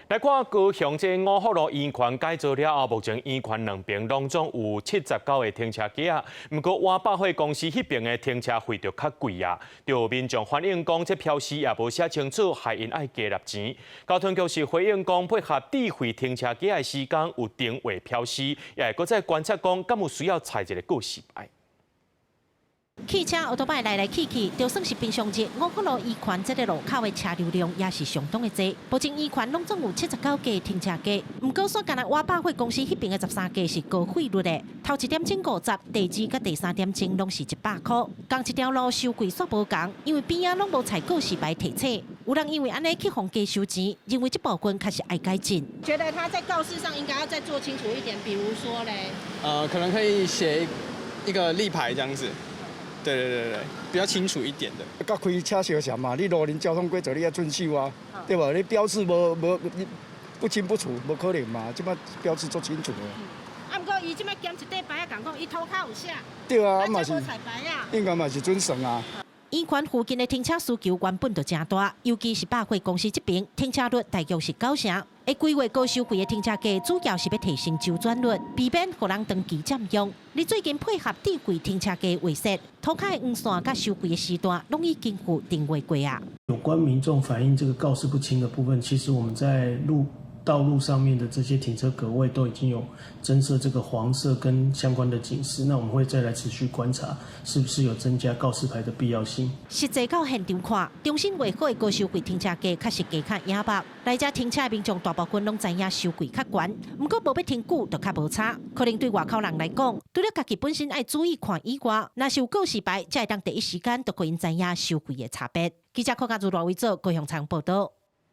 來看高雄這五福路圓環改造了後，目前圓環兩邊攏總有79個停車格仔。毋過碗百貨公司彼邊的停車費就較貴啊。就有民眾反映講，這標示也無寫清楚，害𪜶愛加納錢。交通局是回應講，配合智慧停車格的時間有定位標示，也會閣再觀察講，敢有需要裁一個告示牌。汽車、歐多擺來來去去，就算是平常日，五福路圓環這个路口的車流量也是相當的濟。目前圓環攏總有79個停車格，毋過煞干焦碗百貨公司彼邊的13格是高費率的，頭一點鐘50，第二佮第三點鐘攏是100箍。仝一條路收費煞無仝，因為邊仔攏無裁告示牌提醒，有人因為按呢去予加收錢，認為這部分確實愛改進。覺得他在告示上應該要再做清楚一點，比如說咧，可能可以寫一個立牌這樣子。對對對對，比較清楚一點的。佮開車相像嘛，你路人交通規則你愛遵守啊，對無？你標示無無你不清不楚，無可能嘛。這擺標示足清楚的。啊，毋過伊這擺減一塊牌仔，共講伊塗跤有寫。對啊，嘛是彩牌啊，應該嘛是準算啊。圓環附近的停車需求原本就誠大，尤其是百貨公司這邊停車率大約是九成。會規劃高收費的停車格，主要是欲提升周轉率，避免予人長期佔用。而最近配合智慧停車格劃設，塗跤的黃線佮收費的時段，攏已經有定位過啊。有關民眾反映這個告示不清的部分，其實我們在道路上面的這些停車格位都已經有增設這個黃色跟相關的警示，那我們會再來持續觀察，是不是有增加告示牌的必要性。實際到現場看，重新劃好的高收費停車格確實加較野目。來遮停車的民眾大部分攏知影收費較懸，毋過無欲停久就較無差。可能對外口人來講，除了家己本身愛注意看以外，若是有告示牌，才會當第一時間就予𪜶知影收費的差別。記者柯家如羅維做高雄場報道。